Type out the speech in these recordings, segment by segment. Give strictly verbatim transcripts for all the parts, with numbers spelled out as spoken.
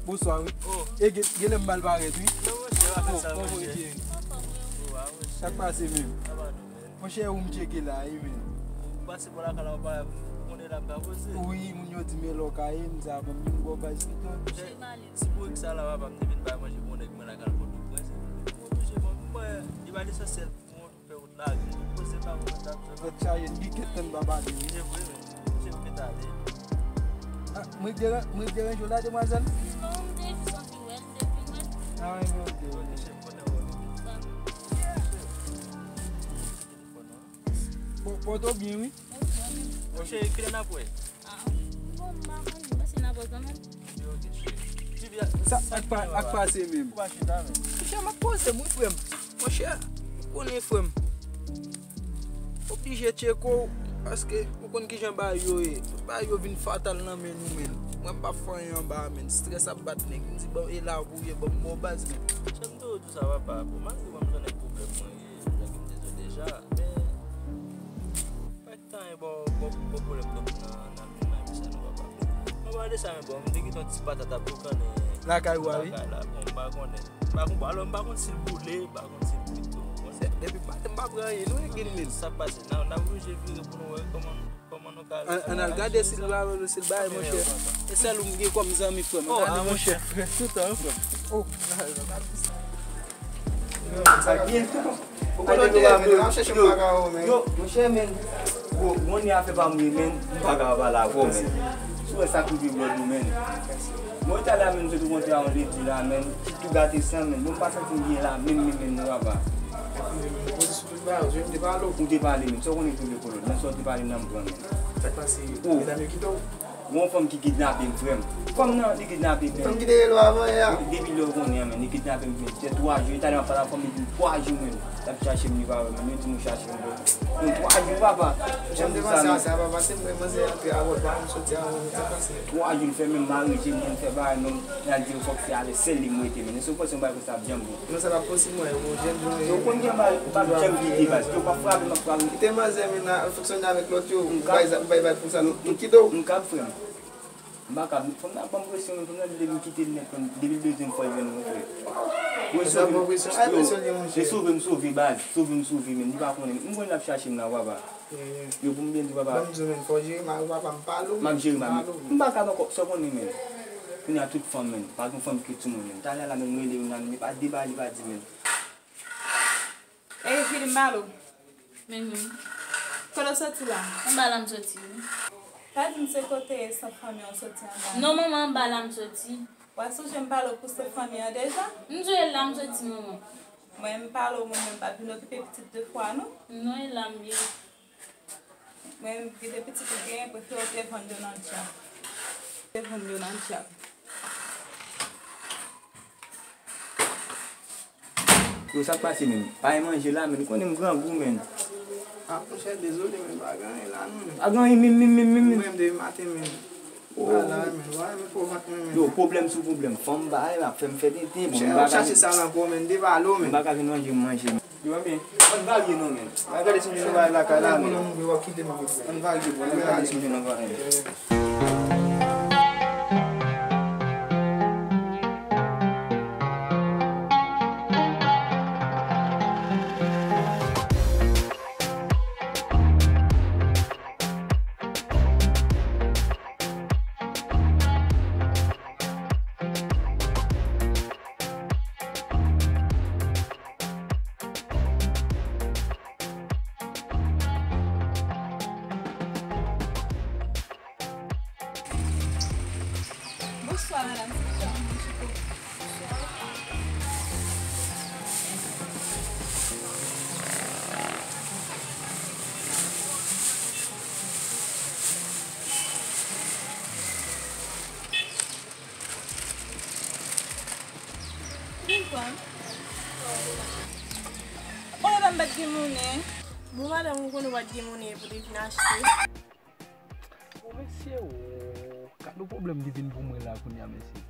Bonswa, wi. Oh. E gen, gen lè m mal parèt, wi. Non, monchè, pa fè sa, monchè. Kòman w ye? Oh, ah, monchè. Sa k pase menm? Sa va, non, men. Monchè, ou m tcheke la, wi, men. Ou pase bò lakay la, ou pa konnen la m ka poze. Wi, moun yo di m e lòk a ye, m di a ban m vin bò baz pito. Monchè, si pou ek sa la, papa, m te vin bay manje pou yon nèg mwen lakay Pòtoprens. Monchè, bon, mwen, li pa esansyèl pou mwen. Fè wout la, gen tout koze pa mwen, sa, sa. Tèt chaje, n gen kèk tan n pa pale, wi. Se vre, men. Se vre, ta ale. Ah, mwen deran-, mwen deranje w la, demwazèl? Non, m te jis anvi wè l, m te vin wè l. Ah, wi, ok, ok. Bon, pòte w byen, wi. Monchè, kilè n ap wè? Ah, bon, m pa konn, m panse n ap wè kanmenm. Sa, sa k pa, sa k pase menm? Ou pa chita, men. Monchè, m ap poze m, wi, frè m. Monchè, ou konnen, frè m. Oblije tcheke w, paske ou konn kijan bagay yo ye. Tout bagay yo vin fatal nan men nou, men. Mwen, m pa fè anyen anba a, men. Strès ap bat nèg. M di, bon, e la pou ye, ban m bò baz, men. Monchè, m toujou di w sa, papa. Bon, malgre mwen, m jwenn ak pwoblèm mwen ye, jan ke m te di w deja, men, pa Tan e bò, bò, bò pwoblèm twòp nan, nan, nan emisyon nou, papa. Anpale de sa, men bon, m te kite yon ti patat ap boukannen lakay ou a, wi. Lakay la, bon, m pa konnen. M pa konn, alò, m pa konn si l boule, m pa konn si l kwit tou. Bon, se depi maten m pa pran anyen, nou e gen men. Sa k pase? N a, n a oblije vire pou nou wè kòman, kòman nou ka. An, ann al gade si l ba, si l bay, monchè. E sèl ou m gen kòm zanmi, frè m. Oh, gade, ah, monchè. Frè, tout tan, frè m. Oh. Sa byen. Ou konnen w te leve, men w ap chèche m pa ka wè w, men. Yo, monchè, men. Bon, bon, ni afè pa m ye, men. M pa ka pale avè w, men. Si w wè sa k rive blòd ou, men. Mwen, talè a, men, m sot rankontre a yon ledi la, men. Ki tou gate san, men. Bon, m pa santi m byen la, menm, menm, menm, non, papa. Ou te pale, men. Sa w konnen k rive kolo? Nan sa w te pale, nan m pran, men. Sa k pase? Medam yo kite w? Gon fanm ki kidnape m, frè m. Fanm nan, li kidnape m, men. Fanm ki te rele w avan yè a. Depi lè w konnen an, men, li kidnape m, men. Se twa jou, talè m ap pale ak fanm, li di m twa jou, men. L ap chache m, li pa wè m, men. Li di m chache m, men. Yon twa jou, papa. Janm te panse a sa, papa. Se mwen, manzè antre a wòt, pa m soti avan, men sa pase. Twa jou, l fè menm mare je m, fè bagay, men. L al di m fòk se avè sèl li m rete, men. Èske w panse yon bagay konsa ap janm bon? Non, sa pa posib, mwen, yon jèn jan. Yo konn gen bagay, m p ap janm kite baz. Yo p ap frape, m ap frape. Kite manzè, men, al fonksyone avèk lòt yo. Ou bay, ou bay vag konsa, nou kite w. M kab, frè m. M pa kab. Fanm nan ap ban m presyon, men fanm nan di depi m kite l nèt, men depi l bezwen m fò l jwenn mwen, frè. Yo sove m, sove m, sove baz, sove m, sove, men li pa konnen. M konnen l ap chache m la, papa. Yo, pou m byen di, papa. Ban m di w, men, fò w jere mari w, papa, m pale w, m ap jere mari m. M pa kab ankò, sa w konnen, men. Kounye a tout fanm, men. Pa gen fanm ki timoun, men. Talè la, men, m rele youn la, men li pa debake, li pa di, men. Ey, Filimbalo. Men, men. Kote w soti la? Anba la m soti, wi. Pa di m se kote sant fanmi an w soti anba. Non, manman, anba la m soti. W a sonje m pale w pou sant fanmi an deja? M di w e la m soti, manman. Mwen, m pale w, mwen menm, pa t vin okipe pitit de fwa, non. Non, e la m ye. Mwen, kite pitit ou genyen, prefere w te vann yo nan dyab. Te vann yo nan dyab. Yo, sa k pase menm? Pa gen manje la, menm. Ou konnen m grangou, menm. Ah, monchè, dezole, menm, pa gen anyen la, non, menm. Pa gen anyen, menm, menm, menm, menm, menm. Mwen, m depi maten, menm. Oh. Ala, menm, wè, menm, pou vant mwen, menm. Yo, pwoblèm sou pwoblèm. Fanm bagay la, fè m fè tenten, bon, m pa ka chache sa nan kò, menm, devale w, menm. M pa ka vin manje, m manje. Yo, men, ann varye non, men. Mwen gade si m jwenn yon bagay lakay la, men. Ann varye, bon, ann gade si m jwenn yon bagay. Bonswa, madanm. Vin pran. Bon, madanm, pa t gen monnen. Bon, madanm, ou konnen w pa t gen monnen pou te vin achte. Bon, mesye, o, gad yon pwoblèm ki vin pou mwen la kounye a, mesye.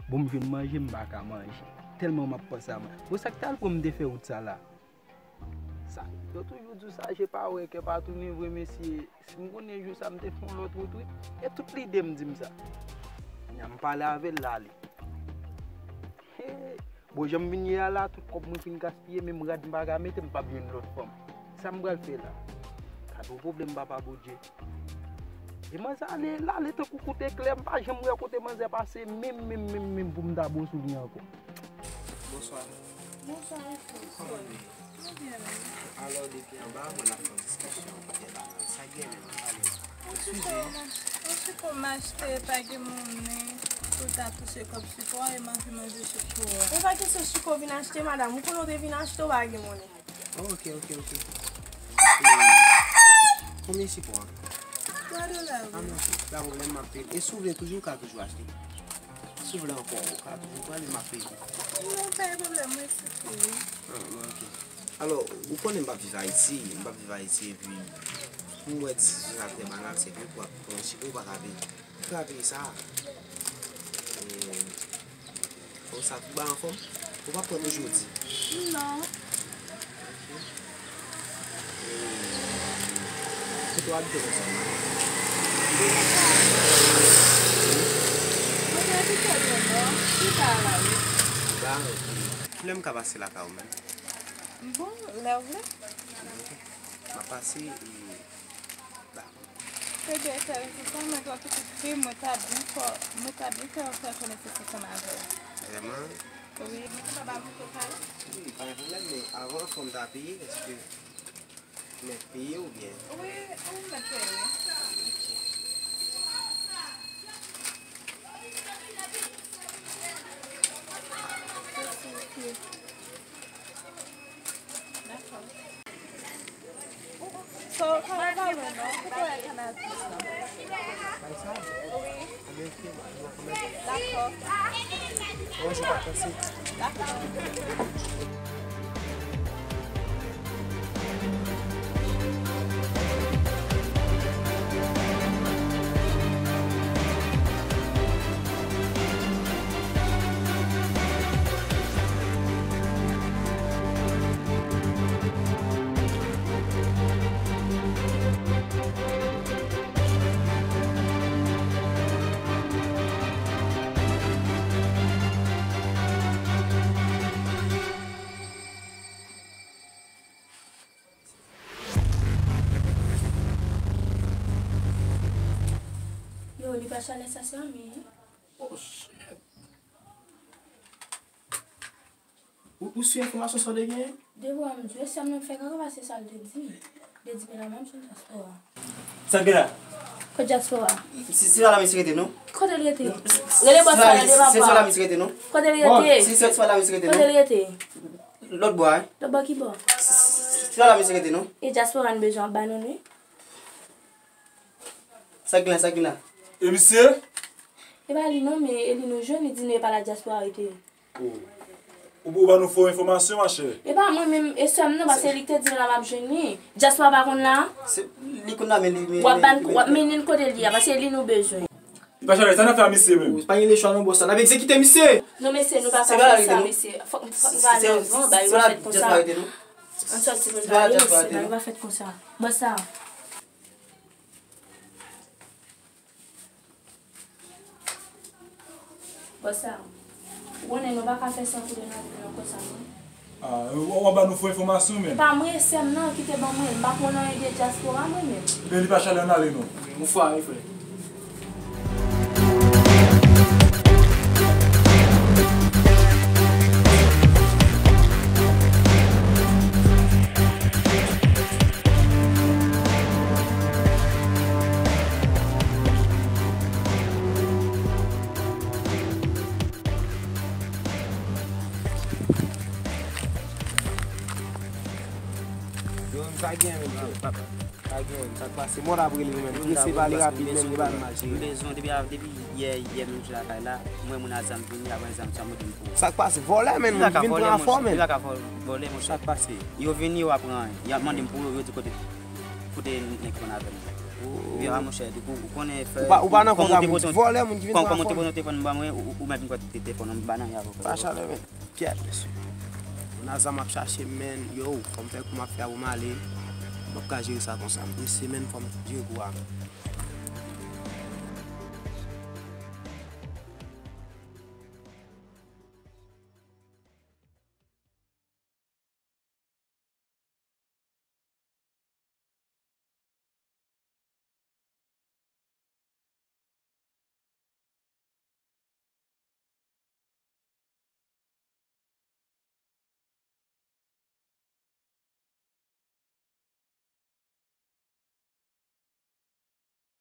Bon, m jwenn manje, m pa ka manje. Tèlman m ap panse a manje. Bon, sa k t al pran m te fè wout sa la? Sa, yo toujou di w sa, je pa wè, kè pa tounen vre, mesye. Si m konnen jou sa, m te fè yon lòt wout, wi. E tout lide m di m sa. Kounya m pale avè l, l ale. Bon, jan m vin ye a la, tout kòb mwen fin gaspiye, menm rad m pa ka mete, m p ap jwenn lòt fanm. Sa m pral fè la? Gad yon pwoblèm, papa Bondye. E manzè ale, l ale tankou kout eklè, m pa janm wè kote manzè pase, menm, menm, menm, menm pou m ta bon sou li ankò. Bonswa. Bonswa, mesye. Kòman nou ye? Nou byen, wi. Alò, depi anba, mwen ap fè yon diskisyon kote la. Sa k gen menm, pale m. Yon sipò, yon sipò m achte, pa gen monnen pou ta touche kòb sipò a, e m anvi manje sipò a. E pa kesyon sipò w vin achte, madanm. Ou konnen w te vin achte, w pa gen monnen. Oh, ok, ok, ok. E, konbyen sipò a? Twa dola, wi. Ah, mèsi. Pa pwoblèm, m ap peye. E si w vle toujou, w ka toujou achte. Si w vle ankò, w ka toujou prale, m ap peye. Non, pa gen pwoblèm, mèsi tou, wi. Ah, bon, ok. Alò, ou konnen m p ap viv Ayiti, m p ap viv Ayiti, epi pou w wè ti sitiyasyon trè banal, se ke w ap pran chik ou pa ka peye. Ki ka peye sa? E, konsa tout bagay anfòm? Ou p ap pran pou jodi? Non. Ok. E, kote w abite konsa? Mwen te abite Nò, chita la, wi. Ba, ok. Kilè m ka pase lakay ou menm? Bon, lè w vle. M ap pase, e, dakò. Se de tèl, se sa, mwen gen yon pitit fi, mwen ta byen fè, mwen ta byen fè, fè konesans ansanm avè l. Vrèman? Wi, mwen kapab al monte kay? Wi, pa gen pwoblèm, men avan, fò m ta peye, èske mèt peye oubyen? Wi, ou mèt peye, wi. Ok. Mèsi, wi. Dakò. So, pa wè pa lwen non, kote w wè Kanal Plis lan? Bay sa? Wi. Dakò. Yon jou pa pase. Dakò. Yo, li pa chalè sa, se anmi. Oh, shit. Ou, ou sou enfòmasyon sa w te genyen? Debò, m di w, sè m nan fè kaka pase sa l te di. Li te di, men la, m ap jwenn dyaspora. Sa k gen la? Kot dyaspora? Se, se pa la misye rete, non? Kote l rete? Rele bòs la, rele papa. Se, se pa la misye rete, non? Kote l rete? Se, se, se pa la misye rete, non? Kote l rete? Lòt bò a, wi. Lòt bò ki bò? Se, se, se pa la misye rete, non? E dyaspora n bezwen ap ba nou, wi. Sa k gen la, sa k gen la? E misye? E pa li non, men e li nou jwenn, li di nou e pa la dyaspora rete. Oh. Ou, ou ba nou fo enfòmasyon, machè. E pa mwen menm, e sè m nan, paske li te di m la m ap jwenn li. Dyaspora pa konn la? Se, li konn la, men li, men, w ap ban, w ap mennen l kote li a, paske li nou bezwen. Li pa chalè, sa n ap fè a misye menm? Ou pa gen lechwa non, bòs la. N ap egzekite misye! Non, mesye, nou pa ka fè sa, mesye. Fòk, fòk nou ba nèg non, ba yo pa fèt konsa. An sòti pou n pale, mesye, ba yo pa fèt konsa. Bòs la. Bòs la, ou konnen nou pa ka fè san kou de nan vi nou konsa, non. Ah, w, w ap ba nou fo enfòmasyon, menm. Pa mwen, e sè m nan ki te ban mwen, m pa konn anyen de dyaspora, mwen menm. Ebyen, li pa chalè, ann ale, non. Wi, yon fwa, wi, frè. Yo, sa gen menm, frè? Sa gen, sa k pase? Mò t ap rele nou menm. Prese pale rapid menm, li pa nan mache. M bezwen, depi, depi yè, yè menm sou lakay la, m wè moun a zam vini, apre zam sa, mande m pou. Sa k pase? Vòlè menm, moun ki vin pran afò menm. Yo pa ka vòlè, monchè. Sa k pase? Yo vini, yo pa pran anyen. Y ap mande m pou yo, yo di kote, kote nèg ki konn avè m. Oh. Epi a, monchè, depi ou konnen fè. Ou pa, ou pa nan kont la, moun ki vòlè, moun ki vin pran afò. Kòman ou te pran telefòn nan men mwen, ou, ou mèt vin pran telefòn nan, m pa nan anyen avè w. Pa chalè menm. Pyèt, mesye. Moun a zam ap chache m, menn. Yo, fò m fè kou m ap fè a pou m ale. M ap ka jere sa konsa. M prese, menn, fò m jere kou a.